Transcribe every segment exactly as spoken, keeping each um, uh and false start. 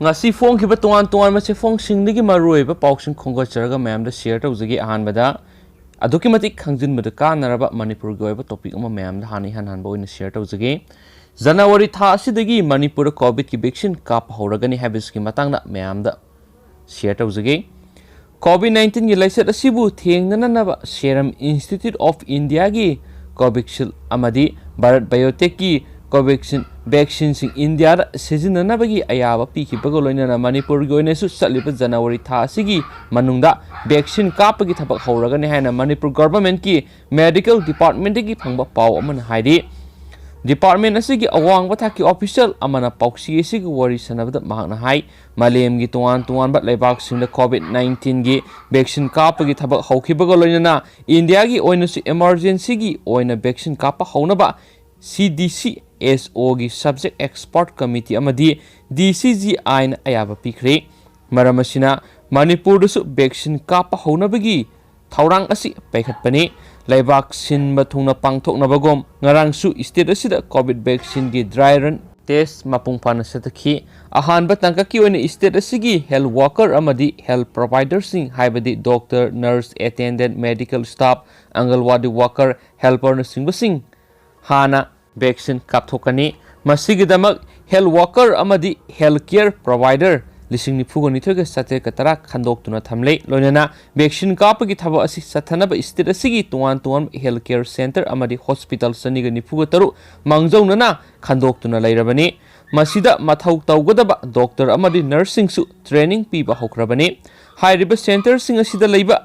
ꯉꯁꯤ ꯐꯣꯡꯈꯤꯕ ꯇꯣꯉꯥꯟ ꯇꯣꯉꯥꯟꯕ ꯆꯦꯐꯣꯡꯁꯤꯡꯗꯒꯤ ꯃꯔꯨꯑꯣꯏꯕ ꯄꯥꯎꯁꯤꯡ ꯈꯣꯝꯒꯠꯆꯔꯒ ꯃꯌꯥꯝꯗ ꯁꯤꯌꯔ ꯇꯧꯖꯒꯦ꯫ ꯑꯍꯥꯟꯕꯗ ꯑꯗꯨꯛꯀꯤ ꯃꯇꯤꯛ ꯈꯪꯖꯤꯟꯕꯗ ꯀꯥꯟꯅꯔꯕ ꯃꯅꯤꯄꯨꯔꯒꯤ ꯑꯣꯏꯕ ꯇꯣꯄꯤꯛ ꯑꯃ ꯃꯌꯥꯝꯗ ꯍꯥꯟꯅ ꯏꯍꯥꯟ ꯍꯥꯟꯕ ꯑꯣꯏꯅ ꯁꯤꯌꯔ ꯇꯧꯖꯒꯦ꯫ ꯖꯅꯋꯥꯔꯤ ꯊꯥ ꯑꯁꯤꯗꯒꯤ ꯃꯅꯤꯄꯨꯔꯗ ꯀꯣꯚꯤꯗꯀꯤ ꯚꯦꯛꯁꯤꯟ ꯀꯥꯞꯄ ꯍꯧꯔꯒꯅꯤ ꯍꯥꯏꯕꯁꯤꯒꯤ ꯃꯇꯥꯡꯗ ꯃꯌꯥꯝꯗ ꯁꯤꯌꯔ ꯇꯧꯖꯒꯦ꯫ ꯀꯣꯚꯤꯗ ꯅꯥꯏꯟꯇꯤꯟꯒꯤ ꯂꯥꯏꯆꯠ ꯑꯁꯤꯕꯨ ꯊꯦꯡꯅꯅꯅꯕ ꯁꯦꯔꯝ ꯏꯟꯁꯇꯤꯇ꯭ꯌꯨꯠ ꯑꯣꯐ ꯏꯟꯗꯤꯌꯥꯒꯤ ꯀꯣꯚꯤꯛꯁꯤꯜ ꯑꯃꯗꯤ ꯚꯥꯔꯠ ꯕꯥꯏꯑꯣꯇꯦꯛꯀꯤ ꯀꯣꯚꯦꯛꯁꯤꯟ ꯚꯦꯛꯁꯤꯟꯁꯤꯡ ꯏꯟꯗꯤꯌꯥꯗ ꯁꯤꯖꯤꯟꯅꯅꯕꯒꯤ ꯑꯌꯥꯕ ꯄꯤꯈꯤꯕꯒ ꯂꯣꯏꯅꯅ ꯃꯅꯤꯄꯨꯔꯒꯤ ꯑꯣꯏꯅꯁꯨ ꯆꯠꯂꯤꯕ ꯖꯅꯋꯥꯔꯤ ꯊꯥ ꯑꯁꯤꯒꯤ ꯃꯅꯨꯡꯗ ꯚꯦꯛꯁꯤꯟ ꯀꯥꯞꯄꯒꯤ ꯊꯕꯛ ꯍꯧꯔꯒꯅꯤ ꯍꯥꯏꯅ ꯃꯅꯤꯄꯨꯔ ꯒꯚꯔꯟꯃꯦꯟꯠꯀꯤ ꯃꯦꯗꯤꯀꯦꯜ ꯗꯤꯄꯥꯔꯠꯃꯦꯟꯠꯇꯒꯤ ꯐꯪꯕ ꯄꯥꯎ ꯑꯃꯅ ꯍꯥꯏꯔꯤ꯫ ꯗꯤꯄꯥꯔꯠꯃꯦꯟꯠ ꯑꯁꯤꯒꯤ ꯑꯋꯥꯡꯕ ꯊꯥꯛꯀꯤ ꯑꯣꯐꯤꯁꯤꯌꯦꯜ ꯑꯃꯅ ꯄꯥꯎꯆꯦ ꯑꯁꯤꯒꯤ ꯋꯥꯔꯤ ꯁꯥꯟꯅꯕꯗ ꯃꯍꯥꯛꯅ ꯍꯥꯏ, ꯃꯥꯂꯦꯝꯒꯤ ꯇꯣꯉꯥꯟ ꯇꯣꯉꯥꯟꯕ ꯂꯩꯕꯥꯛꯁꯤꯡꯗ ꯀꯣꯚꯤꯗ ꯅꯥꯏꯟꯇꯤꯟꯒꯤ ꯚꯦꯛꯁꯤꯟ ꯀꯥꯞꯄꯒꯤ ꯊꯕꯛ ꯍꯧꯈꯤꯕꯒ ꯂꯣꯏꯅꯅ ꯏꯟꯗꯤꯌꯥꯒꯤ ꯑꯣꯏꯅꯁꯨ ꯏꯃꯔꯖꯦꯟꯁꯤꯒꯤ ꯑꯣꯏꯅ ꯚꯦꯛꯁꯤꯟ ꯀꯥꯞꯄ ꯍꯧꯅꯕ ꯁꯤ ꯗꯤ ꯁꯤ ꯑꯦꯁ ꯑꯣꯒꯤ ꯁꯕꯖꯦꯛ ꯑꯦꯛꯁꯄꯔꯠ ꯀꯃꯤꯇꯤ ꯑꯃꯗꯤ ꯗꯤ ꯁꯤ ꯖꯤ ꯑꯥꯏꯅ ꯑꯌꯥꯕ ꯄꯤꯈ꯭ꯔꯦ꯫ ꯃꯔꯝ ꯑꯁꯤꯅ ꯃꯅꯤꯄꯨꯔꯗꯁꯨ ꯚꯦꯛꯁꯤꯟ ꯀꯥꯞꯄ ꯍꯧꯅꯕꯒꯤ ꯊꯧꯔꯥꯡ ꯑꯁꯤ ꯄꯥꯏꯈꯠꯄꯅꯤ꯫ ꯂꯩꯕꯥꯛ ꯁꯤꯟꯕ ꯊꯨꯡꯅ ꯄꯥꯡꯊꯣꯛꯅꯕꯒꯨꯝ ꯉꯔꯥꯡꯁꯨ ꯁ꯭ꯇꯦꯠ ꯑꯁꯤꯗ ꯀꯣꯚꯤꯗ ꯚꯦꯛꯁꯤꯟꯒꯤ ꯗ꯭ꯔꯥꯏ ꯔꯟ ꯇꯦꯁ ꯃꯄꯨꯡ ꯐꯥꯅ ꯆꯠꯊꯈꯤ꯫ ꯑꯍꯥꯟꯕ ꯇꯥꯡꯀꯛꯀꯤ ꯑꯣꯏꯅ ꯁ꯭ꯇꯦꯠ ꯑꯁꯤꯒꯤ ꯍꯦꯜꯊ ꯋꯥꯀꯔ ꯑꯃꯗꯤ ꯍꯦꯜꯊ ꯄ꯭ꯔꯣꯚꯥꯏꯗꯔꯁꯤꯡ, ꯍꯥꯏꯕꯗꯤ doctor, nurse, attendant, medical staff, anganwadi worker, ꯍꯦꯜꯄꯔꯅꯆꯤꯡꯕꯁꯤꯡ ꯍꯥꯟꯅ ꯚꯦꯛꯁꯤꯟ ꯀꯥꯞꯊꯣꯛꯀꯅꯤ꯫ ꯃꯁꯤꯒꯤꯗꯃꯛ ꯍꯦꯜꯊ ꯋꯥꯀꯔ ꯑꯃꯗꯤ ꯍꯦꯜꯊ ꯀꯦꯌꯔ ꯄ꯭ꯔꯣꯚꯥꯏꯗꯔ ꯂꯤꯁꯤꯡ ꯅꯤꯐꯨꯒ ꯅꯤꯊꯣꯏꯒ ꯆꯥꯇ꯭ꯔꯦꯠꯀ ꯇꯔꯥ ꯈꯟꯗꯣꯛꯇꯨꯅ ꯊꯝꯂꯦ꯫ ꯂꯣꯏꯅꯅ ꯚꯦꯛꯁꯤꯟ ꯀꯥꯞꯄꯒꯤ ꯊꯕꯛ ꯑꯁꯤ ꯆꯠꯊꯅꯕ ꯁ꯭ꯇꯦꯠ ꯑꯁꯤꯒꯤ ꯇꯣꯉꯥꯟ ꯇꯣꯉꯥꯟꯕ ꯍꯦꯜꯊ ꯀꯦꯌꯔ ꯁꯦꯟꯇꯔ ꯑꯃꯗꯤ ꯍꯣꯁꯄꯤꯇꯥꯜ ꯆꯅꯤꯒ ꯅꯤꯐꯨꯒ ꯇꯔꯨꯛ ꯃꯥꯡꯖꯧꯅꯅ ꯈꯟꯗꯣꯛꯇꯨꯅ ꯂꯩꯔꯕꯅꯤ꯫ ꯃꯁꯤꯗ ꯃꯊꯧ ꯇꯧꯒꯗꯕ ꯗꯣꯛꯇꯔ ꯑꯃꯗꯤ ꯅꯔꯁꯁꯤꯡꯁꯨ ꯇ꯭ꯔꯦꯅꯤꯡ ꯄꯤꯕ ꯍꯧꯈ꯭ꯔꯕꯅꯤ꯫ ꯍꯥꯏꯔꯤꯕ ꯁꯦꯟꯇꯔꯁꯤꯡ ꯑꯁꯤꯗ ꯂꯩꯕ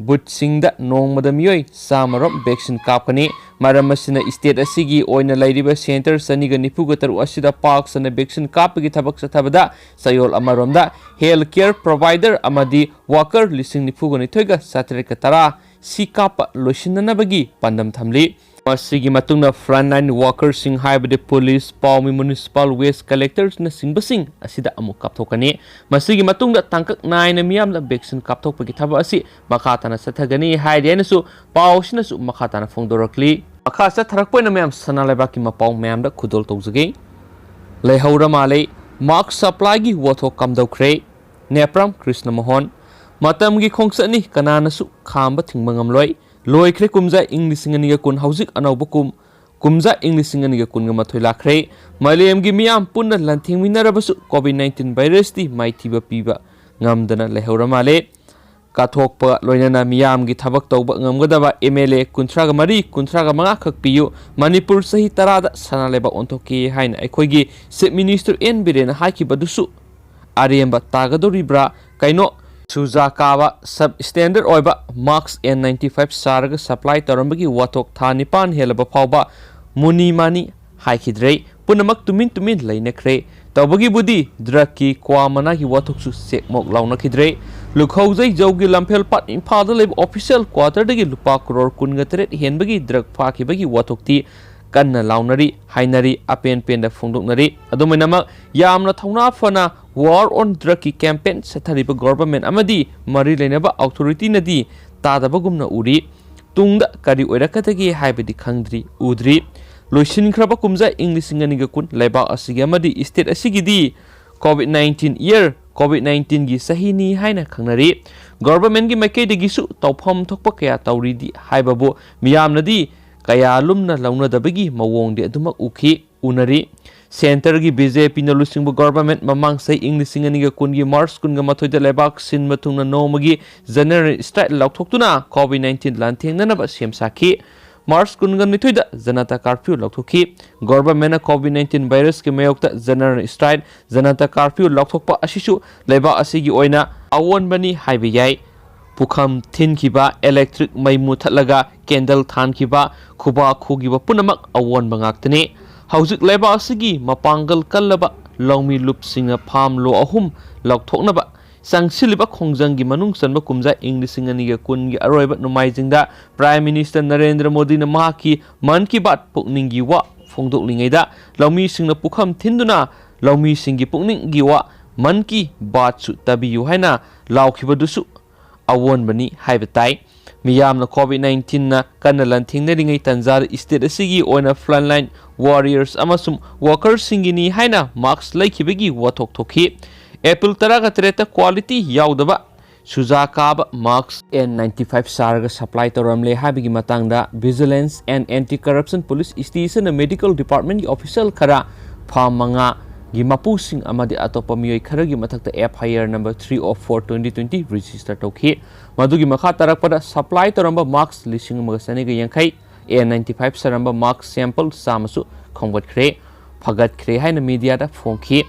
ꯕꯨꯠꯁꯤꯡꯗ ꯅꯣꯡꯃꯗ ꯃꯤꯑꯣꯏ ꯆꯥꯝꯃ ꯔꯣꯝ ꯚꯦꯛꯁꯤꯟ ꯀꯥꯞꯀꯅꯤ꯫ ꯃꯔꯝ ꯑꯁꯤꯅ ꯁ꯭ꯇꯦꯠ ꯑꯁꯤꯒꯤ ꯑꯣꯏꯅ ꯂꯩꯔꯤꯕ ꯁꯦꯟꯇꯔ ꯆꯅꯤꯒ ꯅꯤꯐꯨꯒ ꯇꯔꯨꯛ ꯑꯁꯤꯗ ꯄꯥꯛ ꯁꯟꯅ ꯚꯦꯛꯁꯤꯟ ꯀꯥꯞꯄꯒꯤ ꯊꯕꯛ ꯆꯠꯊꯕꯗ ꯆꯌꯣꯜ ꯑꯃꯔꯣꯝꯗ ꯍꯦꯜꯊ ꯀꯦꯌꯔ ꯄ꯭ꯔꯣꯚꯥꯏꯗꯔ ꯑꯃꯗꯤ ꯋꯥꯀꯔ ꯂꯤꯁꯤꯡ ꯅꯤꯐꯨꯒ ꯅꯤꯊꯣꯏꯒ ꯆꯥꯇ꯭ꯔꯦꯠꯀ ꯇꯔꯥ ꯁꯤ ꯀꯥꯞꯄ ꯂꯣꯏꯁꯤꯟꯅꯅꯕꯒꯤ ꯄꯥꯟꯗꯝ ꯊꯝꯂꯤ꯫ ꯃꯁꯤꯒꯤ ꯃꯇꯨꯡꯗ ꯐ꯭ꯔꯟꯠꯂꯥꯏꯟ ꯋꯥꯀꯔꯁꯤꯡ, ꯍꯥꯏꯕꯗꯤ ꯄꯨꯂꯤꯁ, ꯄꯥꯎꯃꯤ, ꯃ꯭ꯌꯨꯅꯤꯁꯤꯄꯥꯜ ꯋꯦꯁ ꯀꯂꯦꯛꯇꯔꯅꯆꯤꯡꯕꯁꯤꯡ ꯑꯁꯤꯗ ꯑꯃꯨꯛ ꯀꯥꯞꯊꯣꯛꯀꯅꯤ꯫ ꯃꯁꯤꯒꯤ ꯃꯇꯨꯡꯗ ꯇꯥꯡꯀꯛ ꯅꯥꯏꯅ ꯃꯤꯌꯥꯝꯗ ꯚꯦꯛꯁꯤꯟ ꯀꯥꯞꯊꯣꯛꯄꯒꯤ ꯊꯕꯛ ꯑꯁꯤ ꯃꯈꯥ ꯇꯥꯅ ꯆꯠꯊꯒꯅꯤ ꯍꯥꯏꯔꯤ ꯍꯥꯏꯅꯁꯨ ꯄꯥꯎ ꯑꯁꯤꯅꯁꯨ ꯃꯈꯥ ꯇꯥꯅ ꯐꯣꯡꯗꯣꯔꯛꯂꯤ꯫ ꯃꯈꯥ ꯆꯠꯊꯔꯛꯄ ꯑꯣꯏꯅ ꯃꯌꯥꯝ ꯁꯅꯥ ꯂꯩꯕꯥꯛꯀꯤ ꯃꯄꯥꯎ ꯃꯌꯥꯝꯗ ꯈꯨꯗꯣꯜ ꯇꯧꯖꯒꯦ꯫ ꯂꯩꯍꯧꯔ ꯃꯥꯜꯂꯦ꯫ ꯃꯥꯛꯁ ꯁꯄ꯭ꯂꯥꯏꯒꯤ ꯋꯥꯊꯣꯛ ꯀꯝꯗꯧꯈ꯭ꯔꯦ? ꯅꯦꯄ꯭ꯔꯥꯝ ꯀ꯭ꯔꯤꯁꯅ ꯃꯣꯍꯟ꯫ ꯃꯇꯝꯒꯤ ꯈꯣꯡꯆꯠꯅꯤ, ꯀꯅꯥꯅꯁꯨ ꯈꯥꯝꯕ ꯊꯤꯡꯕ ꯉꯝꯂꯣꯏ꯫ ꯂꯣꯏꯈ꯭ꯔꯦ ꯀꯨꯝꯖꯥ ꯏꯪ ꯂꯤꯁꯤꯡ ꯑꯅꯤꯒ ꯀꯨꯟ, ꯍꯧꯖꯤꯛ ꯑꯅꯧꯕ ꯀꯨꯝ, ꯀꯨꯝꯖꯥ ꯏꯪ ꯂꯤꯁꯤꯡ ꯑꯅꯤꯒ ꯀꯨꯟꯒ ꯃꯥꯊꯣꯏ ꯂꯥꯛꯈ꯭ꯔꯦ꯫ ꯃꯥꯂꯦꯝꯒꯤ ꯃꯤꯌꯥꯝ ꯄꯨꯟꯅ ꯂꯥꯟꯊꯦꯡꯃꯤꯟꯅꯔꯕꯁꯨ COVID nineteen ꯚꯥꯏꯔꯁꯇꯤ ꯃꯥꯏꯊꯤꯕ ꯄꯤꯕ ꯉꯝꯗꯅ ꯂꯩꯍꯧꯔ ꯃꯥꯜꯂꯦ꯫ ꯀꯠꯊꯣꯛꯄ ꯂꯣꯏꯅꯅ ꯃꯤꯌꯥꯝꯒꯤ ꯊꯕꯛ ꯇꯧꯕ ꯉꯝꯒꯗꯕ MLA ꯀꯨꯟꯊ꯭ꯔꯥꯒ ꯃꯔꯤ, ꯀꯨꯟꯊ꯭ꯔꯥꯒ ꯃꯉꯥ ꯈꯛ ꯄꯤꯌꯨ, ꯃꯅꯤꯄꯨꯔ ꯆꯍꯤ ꯇꯔꯥꯗ ꯁꯅꯥ ꯂꯩꯕꯥꯛ ꯑꯣꯟꯊꯣꯛꯀꯦ ꯍꯥꯏꯅ ꯑꯩꯈꯣꯏꯒꯤ Chief Minister ꯑꯦꯟ ꯕꯤꯔꯦꯟꯅ ꯍꯥꯏꯈꯤꯕꯗꯨꯁꯨ ꯑꯔꯦꯝꯕ ꯇꯥꯒꯗꯧꯔꯤꯕ꯭ꯔꯥ? ꯀꯩꯅꯣ, ꯁꯨꯖꯥ ꯀꯥꯕ, sub standard ꯑꯣꯏꯕ ꯃꯥꯛꯁ N ninety five ꯁꯥꯔꯒ ꯁꯄ꯭ꯂꯥꯏ ꯇꯧꯔꯝꯕꯒꯤ ꯋꯥꯊꯣꯛ ꯊꯥ ꯅꯤꯄꯥꯟ ꯍꯦꯜꯂꯕ ꯐꯥꯎꯕ ꯃꯨꯅꯤ ꯃꯥꯅꯤ ꯍꯥꯏꯈꯤꯗ꯭ꯔꯦ꯫ ꯄꯨꯝꯅꯃꯛ ꯇꯨꯃꯤꯟ ꯇꯨꯃꯤꯟ ꯂꯩꯅꯈ꯭ꯔꯦ꯫ ꯇꯧꯕꯒꯤꯕꯨꯗꯤ ꯗ꯭ꯔꯒꯀꯤ ꯀ꯭ꯋꯥ ꯃꯅꯥꯒꯤ ꯋꯥꯊꯣꯛꯁꯨ ꯆꯦꯛꯃꯣꯛ ꯂꯥꯎꯅꯈꯤꯗ꯭ꯔꯦ꯫ ꯂꯨꯈꯧꯖꯩ ꯖꯧꯒꯤ ꯂꯝꯐꯦꯜ ꯄꯥꯠ ꯏꯝꯐꯥꯜꯗ ꯂꯩꯕ official quarterꯗꯒꯤ ꯂꯨꯄꯥ ꯀ꯭ꯔꯣꯔ ꯀꯨꯟꯒ ꯇꯔꯦꯠ ꯍꯦꯟꯕꯒꯤ ꯗ꯭ꯔꯒ ꯐꯥꯈꯤꯕꯒꯤ ꯋꯥꯊꯣꯛꯇꯤ ꯀꯟꯅ ꯂꯥꯎꯅꯔꯤ, ꯍꯥꯏꯅꯔꯤ, ꯑꯄꯦꯟ ꯄꯦꯟꯗ ꯐꯣꯡꯗꯣꯛꯅꯔꯤ꯫ ꯑꯗꯨꯃꯥꯏꯅꯃꯛ ꯌꯥꯝꯅ ꯊꯧꯅꯥ ꯐꯅ war on drugꯀꯤ campaign ꯆꯠꯊꯔꯤꯕ government ꯑꯃꯗꯤ ꯃꯔꯤ ꯂꯩꯅꯕ authorityꯅꯗꯤ ꯇꯥꯗꯕꯒꯨꯝꯅ ꯎꯔꯤ꯫ ꯇꯨꯡꯗ ꯀꯔꯤ ꯑꯣꯏꯔꯛꯀꯗꯒꯦ ꯍꯥꯏꯕꯗꯤ ꯈꯪꯗ꯭ꯔꯤ, ꯎꯗ꯭ꯔꯤ꯫ ꯂꯣꯏꯁꯤꯟꯈ꯭ꯔꯕ ꯀꯨꯝꯖꯥ ꯏꯪ ꯂꯤꯁꯤꯡ ꯑꯅꯤꯒ ꯀꯨꯟ ꯂꯩꯕꯥꯛ ꯑꯁꯤꯒꯤ ꯑꯃꯗꯤ state ꯑꯁꯤꯒꯤꯗꯤ COVID nineteen year, COVID nineteenꯒꯤ ꯆꯍꯤꯅꯤ ꯍꯥꯏꯅ ꯈꯪꯅꯔꯤ꯫ Governmentꯀꯤ ꯃꯥꯏꯀꯩꯗꯒꯤꯁꯨ ꯇꯧꯐꯝ ꯊꯣꯛꯄ ꯀꯌꯥ ꯇꯧꯔꯤꯗꯤ ꯍꯥꯏꯕꯕꯨ ꯃꯤꯌꯥꯝꯅꯗꯤ ꯀꯌꯥ ꯂꯨꯝꯅ ꯂꯧꯅꯗꯕꯒꯤ ꯃꯑꯣꯡꯗꯤ ꯑꯗꯨꯃꯛ ꯎꯈꯤ, ꯎꯅꯔꯤ꯫ Centreꯒꯤ BJPꯅ ꯂꯨꯆꯤꯡꯕ government ꯃꯃꯥꯡ ꯆꯍꯤ ꯏꯪ ꯂꯤꯁꯤꯡ ꯑꯅꯤꯒ ꯀꯨꯟꯒꯤ March ꯀꯨꯟꯒ ꯃꯥꯊꯣꯏꯗ ꯂꯩꯕꯥꯛ ꯁꯤꯟꯕ ꯊꯨꯡꯅ ꯅꯣꯡꯃꯒꯤ general strike ꯂꯥꯎꯊꯣꯛꯇꯨꯅ COVID nineteen ꯂꯥꯟꯊꯦꯡꯅꯅꯕ ꯁꯦꯝ ꯁꯥꯈꯤ꯫ March ꯀꯨꯟꯒ ꯅꯤꯊꯣꯏꯗ ꯖꯅꯇꯥ curfew ꯂꯥꯎꯊꯣꯛꯈꯤ꯫ Governmentꯅ COVID nineteen virusꯀꯤ ꯃꯥꯌꯣꯛꯇ general strike, ꯖꯅꯇꯥ curfew ꯂꯥꯎꯊꯣꯛꯄ ꯑꯁꯤꯁꯨ ꯂꯩꯕꯥꯛ ꯑꯁꯤꯒꯤ ꯑꯣꯏꯅ ꯑꯑꯣꯟꯕꯅꯤ ꯍꯥꯏꯕ ꯌꯥꯏ꯫ ꯄꯨꯈꯝ ꯊꯤꯟꯈꯤꯕ, electric ꯃꯩ ꯃꯨꯊꯠꯂꯒ candle ꯊꯥꯟꯈꯤꯕ, ꯈꯨꯕꯥꯛ ꯈꯨꯈꯤꯕ ꯄꯨꯝꯅꯃꯛ ꯑꯑꯣꯟꯕ ꯉꯥꯛꯇꯅꯤ꯫ ꯍꯧꯖꯤꯛ ꯂꯩꯕꯥꯛ ꯑꯁꯤꯒꯤ ꯃꯄꯥꯡꯒꯜ ꯀꯜꯂꯕ ꯂꯧꯃꯤ ꯂꯨꯞꯁꯤꯡꯅ farm lot ꯑꯍꯨꯝ ꯂꯧꯊꯣꯛꯅꯕ ꯆꯪꯁꯤꯜꯂꯤꯕ ꯈꯣꯡꯖꯪꯒꯤ ꯃꯅꯨꯡ ꯆꯟꯕ ꯀꯨꯝꯖꯥ ꯏꯪ ꯂꯤꯁꯤꯡ ꯑꯅꯤꯒ ꯀꯨꯟꯒꯤ ꯑꯔꯣꯏꯕ ꯅꯣꯡꯃꯥꯏꯖꯤꯡꯗ Prime Minister ꯅꯔꯦꯟꯗ꯭ꯔ ꯃꯣꯗꯤꯅ ꯃꯍꯥꯛꯀꯤ ꯃꯟ ꯀꯤ ꯕꯥꯠ ꯄꯨꯛꯅꯤꯡꯒꯤ ꯋꯥ ꯐꯣꯡꯗꯣꯛꯂꯤꯉꯩꯗ ꯂꯧꯃꯤꯁꯤꯡꯅ ꯄꯨꯈꯝ ꯊꯤꯟꯗꯨꯅ ꯂꯧꯃꯤꯁꯤꯡꯒꯤ ꯄꯨꯛꯅꯤꯡꯒꯤ ꯋꯥ ꯃꯟ ꯀꯤ ꯕꯥꯠꯁꯨ ꯇꯥꯕꯤꯌꯨ ꯍꯥꯏꯅ ꯂꯥꯎꯈꯤꯕꯗꯨꯁꯨ ꯑꯑꯣꯟꯕꯅꯤ ꯍꯥꯏꯕ ꯇꯥꯏ꯫ ꯃꯤꯌꯥꯝꯅ COVID nineteenꯅ ꯀꯟꯅ ꯂꯥꯟꯊꯦꯡꯅꯔꯤꯉꯩ ꯇꯥꯟꯖꯥꯗ state ꯑꯁꯤꯒꯤ ꯑꯣꯏꯅ frontline Warriors ꯑꯃꯁꯨꯡ Workersꯁꯤꯡꯒꯤꯅꯤ ꯍꯥꯏꯅ mask ꯂꯩꯈꯤꯕꯒꯤ ꯋꯥꯊꯣꯛ ꯊꯣꯛꯈꯤ꯫ April ꯇꯔꯥꯒ ꯇꯔꯦꯠꯇ quality ꯌꯥꯎꯗꯕ ꯁꯨꯖꯥ ꯀꯥꯕ mask N ninety five ꯁꯥꯔꯒ supply ꯇꯧꯔꯝꯂꯦ ꯍꯥꯏꯕꯒꯤ ꯃꯇꯥꯡꯗ Vigilance and Anti Corruption Police Stationꯅ medical departmentꯀꯤ official ꯈꯔ, farm ꯃꯉꯥꯒꯤ ꯃꯄꯨꯁꯤꯡ ꯑꯃꯗꯤ ꯑꯇꯣꯞꯄ ꯃꯤꯑꯣꯏ ꯈꯔꯒꯤ ꯃꯊꯛꯇ F I R number three of four twenty twenty register ꯇꯧꯈꯤ꯫ ꯃꯗꯨꯒꯤ ꯃꯈꯥ ꯇꯥꯔꯛꯄꯗ supply ꯇꯧꯔꯝꯕ mask ꯂꯤꯁꯤꯡ ꯑꯃꯒ ꯆꯅꯤꯒ ꯌꯥꯡꯈꯩ, N ninety five ꯁꯥꯔꯝꯕ mask sample ꯆꯥꯝꯃꯁꯨ ꯈꯣꯝꯒꯠꯈ꯭ꯔꯦ, ꯐꯒꯠꯈ꯭ꯔꯦ ꯍꯥꯏꯅ mediaꯗ ꯐꯣꯡꯈꯤ꯫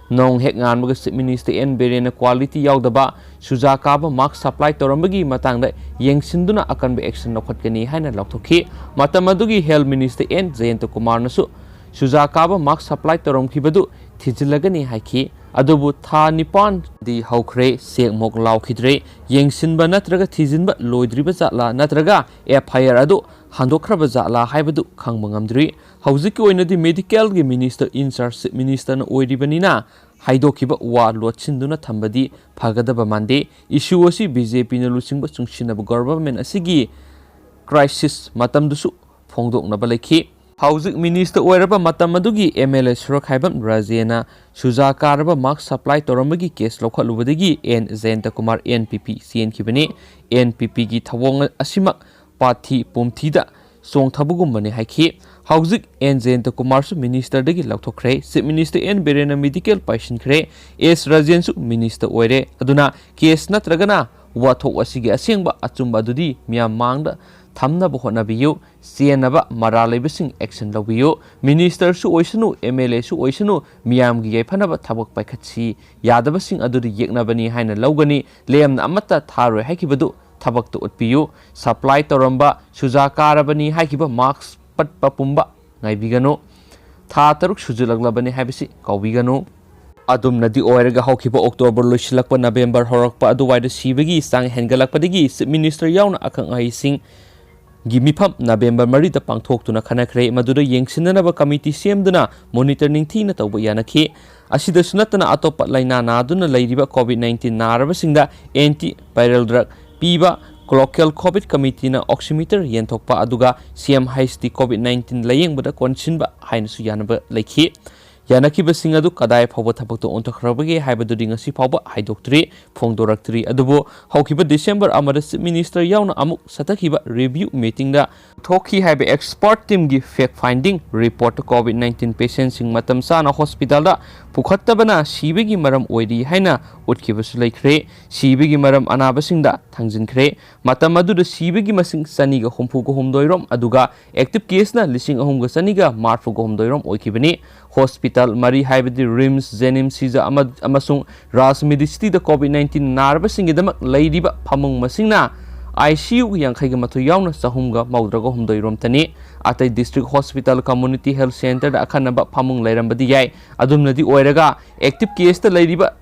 ꯅꯣꯡ ꯍꯦꯛ ꯉꯥꯟꯕꯒ Chief Minister N ꯕꯤꯔꯦꯟꯅ quality ꯌꯥꯎꯗꯕ ꯁꯨꯖꯥ ꯀꯥꯕ mask supply ꯇꯧꯔꯝꯕꯒꯤ ꯃꯇꯥꯡꯗ ꯌꯦꯡꯁꯤꯟꯗꯨꯅ ꯑꯀꯟꯕ action ꯂꯧꯈꯠꯀꯅꯤ ꯍꯥꯏꯅ ꯂꯥꯎꯊꯣꯛꯈꯤ꯫ ꯃꯇꯝ ꯑꯗꯨꯒꯤ Health Minister N ꯖꯌꯟꯇ ꯀꯨꯃꯥꯔꯅꯁꯨ ꯁꯨꯖꯥ ꯀꯥꯕ mask supply ꯇꯧꯔꯝꯈꯤꯕꯗꯨ ꯊꯤꯖꯤꯜꯂꯒꯅꯤ ꯍꯥꯏꯈꯤ꯫ ꯑꯗꯨꯕꯨ ꯊꯥ ꯅꯤꯄꯥꯟꯗꯤ ꯍꯧꯈ꯭ꯔꯦ, ꯆꯦꯛꯃꯣꯛ ꯂꯥꯎꯈꯤꯗ꯭ꯔꯦ꯫ ꯌꯦꯡꯁꯤꯟꯕ ꯅꯠꯇ꯭ꯔꯒ ꯊꯤꯖꯤꯟꯕ ꯂꯣꯏꯗ꯭ꯔꯤꯕ ꯖꯥꯠꯂꯥ ꯅꯠꯇ꯭ꯔꯒ F I R ꯑꯗꯨ ꯍꯟꯗꯣꯛꯈ꯭ꯔꯕ ꯖꯥꯠꯂꯥ ꯍꯥꯏꯕꯗꯨ ꯈꯪꯕ ꯉꯝꯗ꯭ꯔꯤ꯫ ꯍꯧꯖꯤꯛꯀꯤ ꯑꯣꯏꯅꯗꯤ medicalꯒꯤ minister in charge ministerꯅ ꯑꯣꯏꯔꯤꯕꯅꯤꯅ ꯍꯥꯏꯗꯣꯛꯈꯤꯕ ꯋꯥ ꯂꯣꯠꯁꯤꯟꯗꯨꯅ ꯊꯝꯕꯗꯤ ꯐꯒꯗꯕ ꯃꯥꯟꯗꯦ꯫ Issue ꯑꯁꯤ BJPꯅ ꯂꯨꯆꯤꯡꯕ ꯆꯨꯡꯁꯤꯟꯅꯕ government ꯑꯁꯤꯒꯤ crisis ꯃꯇꯝꯗꯨꯁꯨ ꯐꯣꯡꯗꯣꯛꯅꯕ ꯂꯩꯈꯤ꯫ ꯍꯧꯖꯤꯛ minister ꯑꯣꯏꯔꯕ ꯃꯇꯝ ꯑꯗꯨꯒꯤ M L A ꯁꯣꯔꯣꯛꯈꯥꯏꯕꯝ ꯔꯥꯖꯦꯅ ꯁꯨꯖꯥ ꯀꯥꯔꯕ mask supply ꯇꯧꯔꯝꯕꯒꯤ case ꯂꯧꯈꯠꯂꯨꯕꯗꯒꯤ N ꯖꯌꯟꯇ Kumar N P P ꯆꯦꯟꯈꯤꯕꯅꯤ꯫ N P Pꯒꯤ ꯊꯧꯑꯣꯡ ꯑꯁꯤꯃꯛ ꯄꯥꯊꯤ ꯄꯨꯝꯊꯤꯗ ꯆꯣꯡꯊꯕꯒꯨꯝꯕꯅꯤ ꯍꯥꯏꯈꯤ꯫ ꯍꯧꯖꯤꯛ N ꯖꯌꯟꯇ ꯀꯨꯃꯥꯔꯁꯨ ministerꯗꯒꯤ ꯂꯧꯊꯣꯛꯈ꯭ꯔꯦ꯫ Chief Minister N ꯕꯤꯔꯦꯟꯅ medical ꯄꯥꯏꯁꯤꯟꯈ꯭ꯔꯦ꯫ S ꯔꯥꯖꯦꯟꯁꯨ minister ꯑꯣꯏꯔꯦ꯫ ꯑꯗꯨꯅ case ꯅꯠꯇ꯭ꯔꯒꯅ ꯋꯥꯊꯣꯛ ꯑꯁꯤꯒꯤ ꯑꯁꯦꯡꯕ ꯑꯆꯨꯝꯕ ꯑꯗꯨꯗꯤ ꯃꯤꯌꯥꯝ ꯃꯥꯡꯗ ꯊꯝꯅꯕ ꯍꯣꯠꯅꯕꯤꯌꯨ꯫ ꯆꯦꯟꯅꯕ ꯃꯔꯥꯜ ꯂꯩꯕꯁꯤꯡ action ꯂꯧꯕꯤꯌꯨ꯫ Ministerꯁꯨ ꯑꯣꯏꯁꯅꯨ, M L Aꯁꯨ ꯑꯣꯏꯁꯅꯨ, ꯃꯤꯌꯥꯝꯒꯤ ꯌꯥꯏꯐꯅꯕ ꯊꯕꯛ ꯄꯥꯏꯈꯠꯁꯤ꯫ ꯌꯥꯗꯕꯁꯤꯡ ꯑꯗꯨꯗꯤ ꯌꯦꯛꯅꯕꯅꯤ ꯍꯥꯏꯅ ꯂꯧꯒꯅꯤ꯫ ꯂꯦꯝꯅ ꯑꯃꯠꯇ ꯊꯥꯔꯣꯏ ꯍꯥꯏꯈꯤꯕꯗꯨ ꯊꯕꯛꯇ ꯎꯠꯄꯤꯌꯨ꯫ Supply ꯇꯧꯔꯝꯕ, ꯁꯨꯖꯥ ꯀꯥꯔꯕꯅꯤ ꯍꯥꯏꯈꯤꯕ mask ꯄꯠꯄ ꯄꯨꯝꯕ ꯉꯥꯏꯕꯤꯒꯅꯨ꯫ ꯊꯥ ꯇꯔꯨꯛ ꯁꯨꯖꯤꯜꯂꯛꯂꯕꯅꯤ ꯍꯥꯏꯕꯁꯤ ꯀꯥꯎꯕꯤꯒꯅꯨ꯫ ꯑꯗꯨꯝꯅꯗꯤ ꯑꯣꯏꯔꯒ ꯍꯧꯈꯤꯕ October ꯂꯣꯏꯁꯤꯜꯂꯛꯄ November ꯍꯧꯔꯛꯄ ꯑꯗꯨꯋꯥꯏꯗ ꯁꯤꯕꯒꯤ ꯆꯥꯡ ꯍꯦꯟꯒꯠꯂꯛꯄꯗꯒꯤ Chief Minister ꯌꯥꯎꯅ ꯑꯈꯪ ꯑꯍꯩꯁꯤꯡꯒꯤ ꯃꯤꯐꯝ November ꯃꯔꯤꯗ ꯄꯥꯡꯊꯣꯛꯇꯨꯅ ꯈꯟꯅꯈ꯭ꯔꯦ꯫ ꯃꯗꯨꯗ ꯌꯦꯡꯁꯤꯟꯅꯅꯕ committee ꯁꯦꯝꯗꯨꯅ monitor ꯅꯤꯡꯊꯤꯅ ꯇꯧꯕ ꯌꯥꯅꯈꯤ꯫ ꯑꯁꯤꯗꯁꯨ ꯅꯠꯇꯅ ꯑꯇꯣꯞꯄ ꯂꯥꯏꯅꯥ ꯅꯥꯗꯨꯅ ꯂꯩꯔꯤꯕ COVID nineteen ꯅꯥꯔꯕꯁꯤꯡꯗ antiviral drug ꯄꯤꯕ, Local COVID Committeeꯅ oximeter ꯌꯦꯟꯊꯣꯛꯄ, ꯑꯗꯨꯒ C M H T COVID nineteen ꯂꯥꯌꯦꯡꯕꯗ ꯀꯣꯟꯁꯤꯟꯕ ꯍꯥꯏꯅꯁꯨ ꯌꯥꯅꯕ ꯂꯩꯈꯤ꯫ ꯌꯥꯅꯈꯤꯕꯁꯤꯡ ꯑꯗꯨ ꯀꯗꯥꯏ ꯐꯥꯎꯕ ꯊꯕꯛꯇ ꯑꯣꯟꯊꯣꯛꯈ꯭ꯔꯕꯒꯦ ꯍꯥꯏꯕꯗꯨꯗꯤ ꯉꯁꯤ ꯐꯥꯎꯕ ꯍꯥꯏꯗꯣꯛꯇ꯭ꯔꯤ, ꯐꯣꯡꯗꯣꯔꯛꯇ꯭ꯔꯤ꯫ ꯑꯗꯨꯕꯨ ꯍꯧꯈꯤꯕ December ꯑꯃꯗ Chief Minister ꯌꯥꯎꯅ ꯑꯃꯨꯛ ꯆꯠꯊꯈꯤꯕ review meetingꯗ ꯊꯣꯛꯈꯤ ꯍꯥꯏꯕ expert teamꯒꯤ fact finding reportꯇ COVID nineteen patientꯁꯤꯡ ꯃꯇꯝ ꯆꯥꯅ hospitalꯗ ꯄꯨꯈꯠꯇꯕꯅ ꯁꯤꯕꯒꯤ ꯃꯔꯝ ꯑꯣꯏꯔꯤ ꯍꯥꯏꯅ ꯎꯠꯈꯤꯕꯁꯨ ꯂꯩꯈ꯭ꯔꯦ꯫ ꯁꯤꯕꯒꯤ ꯃꯔꯝ ꯑꯅꯥꯕꯁꯤꯡꯗ ꯊꯥꯡꯖꯤꯟꯈ꯭ꯔꯦ꯫ ꯃꯇꯝ ꯑꯗꯨꯗ ꯁꯤꯕꯒꯤ ꯃꯁꯤꯡ ꯆꯅꯤꯒ ꯍꯨꯝꯐꯨꯒ ꯍꯨꯝꯗꯣꯏ ꯔꯣꯝ, ꯑꯗꯨꯒ active caseꯅ ꯂꯤꯁꯤꯡ ꯑꯍꯨꯝꯒ ꯆꯅꯤꯒ ꯃꯔꯤꯐꯨꯒ ꯍꯨꯝꯗꯣꯏ ꯔꯣꯝ ꯑꯣꯏꯈꯤꯕꯅꯤ꯫ Hospital ꯃꯔꯤ ꯍꯥꯏꯕꯗꯤ RIMS, JNIMS, ꯁꯤꯖ ꯑꯃ-, ꯑꯃꯁꯨꯡ Raj Medicityꯗ COVID nineteen ꯅꯥꯔꯕꯁꯤꯡꯒꯤꯗꯃꯛ ꯂꯩꯔꯤꯕ ꯐꯃꯨꯡ ꯃꯁꯤꯡꯅ ICU ꯌꯥꯡꯈꯩꯒ ꯃꯥꯊꯣꯏ ꯌꯥꯎꯅ ꯆꯍꯨꯝꯒ ꯃꯧꯗ꯭ꯔꯥꯒ ꯍꯨꯝꯗꯣꯏ ꯔꯣꯝꯇꯅꯤ꯫ ꯑꯇꯩ district hospital, community health centreꯗ ꯑꯈꯟꯅꯕ ꯐꯃꯨꯡ ꯂꯩꯔꯝꯕꯗꯤ ꯌꯥꯏ꯫ ꯑꯗꯨꯝꯅꯗꯤ ꯑꯣꯏꯔꯒ active caseꯇ ꯂꯩꯔꯤꯕ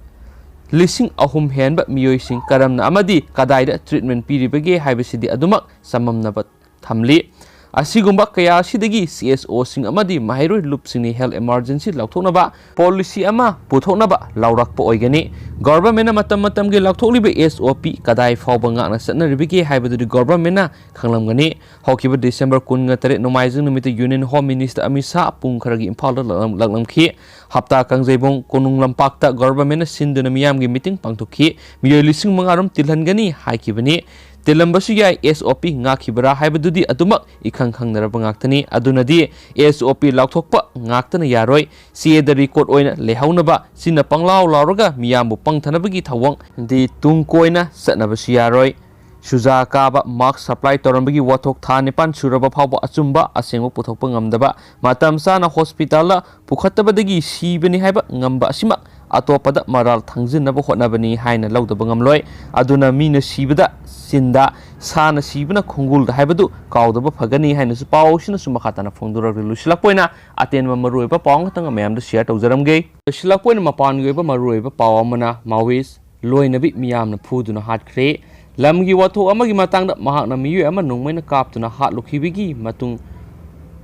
ꯂꯤꯁꯤꯡ ꯑꯍꯨꯝ ꯍꯦꯟꯕ ꯃꯤꯑꯣꯏꯁꯤꯡ ꯀꯔꯝꯅ ꯑꯃꯗꯤ ꯀꯗꯥꯏꯗ treatment ꯄꯤꯔꯤꯕꯒꯦ ꯍꯥꯏꯕꯁꯤꯗꯤ ꯑꯗꯨꯃꯛ ꯆꯃꯝꯅꯕ ꯊꯝꯂꯤ꯫ ꯑꯁꯤꯒꯨꯝꯕ ꯀꯌꯥ ꯑꯁꯤꯗꯒꯤ CSOꯁꯤꯡ ꯑꯃꯗꯤ ꯃꯍꯩꯔꯣꯏ ꯂꯨꯞꯁꯤꯡꯅ health emergency ꯂꯥꯎꯊꯣꯛꯅꯕ policy ꯑꯃ ꯄꯨꯊꯣꯛꯅꯕ ꯂꯥꯎꯔꯛꯄ ꯑꯣꯏꯒꯅꯤ꯫ Governmentꯅ ꯃꯇꯝ ꯃꯇꯝꯒꯤ ꯂꯥꯎꯊꯣꯛꯂꯤꯕ SOP ꯀꯗꯥꯏ ꯐꯥꯎꯕ ꯉꯥꯛꯅ ꯆꯠꯅꯔꯤꯕꯒꯦ ꯍꯥꯏꯕꯗꯨꯗꯤ governmentꯅ ꯈꯪꯂꯝꯒꯅꯤ꯫ ꯍꯧꯈꯤꯕ December ꯀꯨꯟꯒ ꯇꯔꯦꯠ ꯅꯣꯡꯃꯥꯏꯖꯤꯡ ꯅꯨꯃꯤꯠꯇ Union Home Minister Amit Shah ꯄꯨꯡ ꯈꯔꯒꯤ ꯏꯝꯐꯥꯜꯗ ꯂꯥꯛꯂꯝ-, ꯂꯥꯛꯂꯝꯈꯤ꯫ ꯍꯞꯇꯥ ꯀꯥꯡꯖꯩꯕꯨꯡ ꯀꯣꯅꯨꯡ ꯂꯝꯄꯥꯛꯇ governmentꯅ ꯁꯤꯟꯗꯨꯅ ꯃꯤꯌꯥꯝꯒꯤ meeting ꯄꯥꯡꯊꯣꯛꯈꯤ꯫ ꯃꯤꯑꯣꯏ ꯂꯤꯁꯤꯡ ꯃꯉꯥ ꯔꯣꯝ ꯇꯤꯜꯍꯟꯒꯅꯤ ꯍꯥꯏꯈꯤꯕꯅꯤ꯫ ꯇꯤꯜꯂꯝꯕꯁꯨ ꯌꯥꯏ, SOP ꯉꯥꯛꯈꯤꯕ꯭ꯔꯥ ꯍꯥꯏꯕꯗꯨꯗꯤ ꯑꯗꯨꯃꯛ ꯏꯈꯪ ꯈꯪꯅꯔꯕ ꯉꯥꯛꯇꯅꯤ꯫ ꯑꯗꯨꯅꯗꯤ SOP ꯂꯥꯎꯊꯣꯛꯄ ꯉꯥꯛꯇꯅ ꯌꯥꯔꯣꯏ꯫ ꯆꯦꯗ record ꯑꯣꯏꯅ ꯂꯩꯍꯧꯅꯕ, ꯆꯤꯟꯅ ꯄꯪꯂꯥꯎ ꯂꯥꯎꯔꯒ ꯃꯤꯌꯥꯝꯕꯨ ꯄꯪꯊꯅꯕꯒꯤ ꯊꯧꯑꯣꯡꯗꯤ ꯇꯨꯡ ꯀꯣꯏꯅ ꯆꯠꯅꯕꯁꯨ ꯌꯥꯔꯣꯏ꯫ ꯁꯨꯖꯥ ꯀꯥꯕ, mask supply ꯇꯧꯔꯝꯕꯒꯤ ꯋꯥꯊꯣꯛ ꯊꯥ ꯅꯤꯄꯥꯟ ꯁꯨꯔꯕ ꯐꯥꯎꯕ ꯑꯆꯨꯝꯕ ꯑꯁꯦꯡꯕ ꯄꯨꯊꯣꯛꯄ ꯉꯝꯗꯕ, ꯃꯇꯝ ꯆꯥꯅ hospitalꯗ ꯄꯨꯈꯠꯇꯕꯗꯒꯤ ꯁꯤꯕꯅꯤ ꯍꯥꯏꯕ ꯉꯝꯕ ꯑꯁꯤꯃꯛ ꯑꯇꯣꯞꯄꯗ ꯃꯔꯥꯜ ꯊꯥꯡꯖꯤꯟꯅꯕ ꯍꯣꯠꯅꯕꯅꯤ ꯍꯥꯏꯅ ꯂꯧꯗꯕ ꯉꯝꯂꯣꯏ꯫ ꯑꯗꯨꯅ ꯃꯤꯅ ꯁꯤꯕꯗ ꯆꯤꯟꯗ, ꯁꯥꯅ ꯁꯤꯕꯅ ꯈꯣꯡꯒꯨꯜꯗ ꯍꯥꯏꯕꯗꯨ ꯀꯥꯎꯗꯕ ꯐꯒꯅꯤ ꯍꯥꯏꯅꯁꯨ ꯄꯥꯎ ꯑꯁꯤꯅꯁꯨ ꯃꯈꯥ ꯇꯥꯅ ꯐꯣꯡꯗꯣꯔꯛꯂꯤ꯫ ꯂꯣꯏꯁꯤꯜꯂꯛꯄ ꯑꯣꯏꯅ ꯑꯇꯦꯟꯕ ꯃꯔꯨꯑꯣꯏꯕ ꯄꯥꯎ ꯑꯃꯈꯛꯇꯪ ꯃꯌꯥꯝꯗ share ꯇꯧꯖꯔꯝꯒꯦ꯫ ꯂꯣꯏꯁꯤꯜꯂꯛꯄ ꯑꯣꯏꯅ ꯃꯄꯥꯟꯒꯤ ꯑꯣꯏꯕ ꯃꯔꯨꯑꯣꯏꯕ ꯄꯥꯎ ꯑꯃꯅ Maoist ꯂꯣꯏꯅꯕꯤ ꯃꯤꯌꯥꯝꯅ ꯐꯨꯗꯨꯅ ꯍꯥꯠꯈ꯭ꯔꯦ꯫ ꯂꯝꯒꯤ ꯋꯥꯊꯣꯛ ꯑꯃꯒꯤ ꯃꯇꯥꯡꯗ ꯃꯍꯥꯛꯅ ꯃꯤꯑꯣꯏ ꯑꯃ ꯅꯣꯡꯃꯩꯅ ꯀꯥꯞꯇꯨꯅ ꯍꯥꯠꯂꯨꯈꯤꯕꯒꯤ ꯃꯇꯨꯡ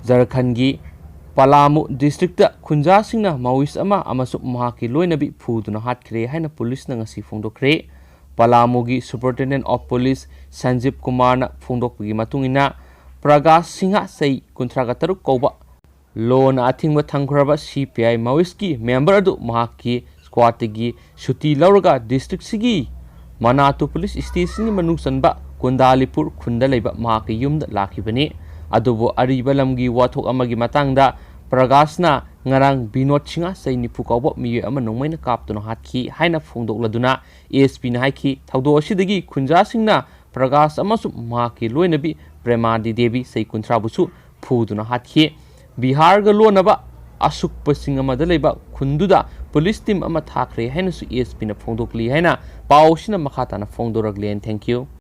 ꯖꯔꯈꯟꯒꯤ ꯄꯂꯥꯃꯨ districtꯇ ꯈꯨꯟꯖꯥꯁꯤꯡꯅ Maoist ꯑꯃ ꯑꯃꯁꯨꯡ ꯃꯍꯥꯛꯀꯤ ꯂꯣꯏꯅꯕꯤ ꯐꯨꯗꯨꯅ ꯍꯥꯠꯈ꯭ꯔꯦ ꯍꯥꯏꯅ ꯄꯨꯂꯤꯁꯅ ꯉꯁꯤ ꯐꯣꯡꯗꯣꯛꯈ꯭ꯔꯦ꯫ ꯄꯂꯥꯃꯨꯒꯤ Superintendent of Police ꯁꯟꯖꯤꯞ ꯀꯨꯃꯥꯔꯅ ꯐꯣꯡꯗꯣꯛꯄꯒꯤ ꯃꯇꯨꯡ ꯏꯟꯅ, ꯄ꯭ꯔꯒꯥꯁ ꯁꯤꯡꯍ ꯆꯍꯤ ꯀꯨꯟꯊ꯭ꯔꯥꯒ ꯇꯔꯨꯛ ꯀꯧꯕ ꯂꯣꯅ ꯑꯊꯤꯡꯕ ꯊꯝꯈ꯭ꯔꯕ ꯁꯤ ꯄꯤ ꯑꯥꯏ ꯃꯥꯋꯤꯁꯀꯤ ꯃꯦꯝꯕꯔ ꯑꯗꯨ ꯃꯍꯥꯛꯀꯤ ꯁ꯭ꯀ꯭ꯋꯥꯗꯇꯒꯤ ꯁꯨꯇꯤ ꯂꯧꯔꯒ ꯗꯤꯁꯇ꯭ꯔꯤꯛꯁꯤꯒꯤ ꯃꯅꯥꯇꯨ ꯄꯨꯂꯤꯁ ꯁ꯭ꯇꯦꯁꯟꯒꯤ ꯃꯅꯨꯡ ꯆꯟꯕ ꯀꯨꯟꯗꯥꯂꯤꯄꯨꯔ ꯈꯨꯟꯗ ꯂꯩꯕ ꯃꯍꯥꯛꯀꯤ ꯌꯨꯝꯗ ꯂꯥꯛꯈꯤꯕꯅꯤ꯫ ꯑꯗꯨꯕꯨ ꯑꯔꯤꯕ ꯂꯝꯒꯤ ꯋꯥꯊꯣꯛ ꯑꯃꯒꯤ ꯃꯇꯥꯡꯗ ꯄ꯭ꯔꯒꯥꯁꯅ ꯉꯔꯥꯡ ꯕꯤꯅꯣꯗ ꯁꯤꯡꯍ ꯆꯍꯤ ꯅꯤꯐꯨ ꯀꯧꯕ ꯃꯤꯑꯣꯏ ꯑꯃ ꯅꯣꯡꯃꯩꯅ ꯀꯥꯞꯇꯨꯅ ꯍꯥꯠꯈꯤ ꯍꯥꯏꯅ ꯐꯣꯡꯗꯣꯛꯂꯗꯨꯅ ꯑꯦꯁ ꯄꯤꯅ ꯍꯥꯏꯈꯤ, ꯊꯧꯗꯣꯛ ꯑꯁꯤꯗꯒꯤ ꯈꯨꯟꯖꯥꯁꯤꯡꯅ ꯄ꯭ꯔꯒꯥꯁ ꯑꯃꯁꯨꯡ ꯃꯍꯥꯛꯀꯤ ꯂꯣꯏꯅꯕꯤ ꯄ꯭ꯔꯦꯃꯥꯗꯤ ꯗꯦꯕꯤ ꯆꯍꯤ ꯀꯨꯟꯊ꯭ꯔꯥꯕꯨꯁꯨ ꯐꯨꯗꯨꯅ ꯍꯥꯠꯈꯤ꯫ ꯕꯤꯍꯥꯔꯒ ꯂꯣꯟꯅꯕ ꯑꯁꯨꯛꯄꯁꯤꯡ ꯑꯃꯗ ꯂꯩꯕ ꯈꯨꯟꯗꯨꯗ ꯄꯨꯂꯤꯁ ꯇꯤꯝ ꯑꯃ ꯊꯥꯈ꯭ꯔꯦ ꯍꯥꯏꯅꯁꯨ ꯑꯦꯁ ꯄꯤꯅ ꯐꯣꯡꯗꯣꯛꯂꯤ ꯍꯥꯏꯅ ꯄꯥꯎ ꯑꯁꯤꯅ ꯃꯈꯥ ꯇꯥꯅ ꯐꯣꯡꯗꯣꯔꯛꯂꯤ꯫ And thank you꯫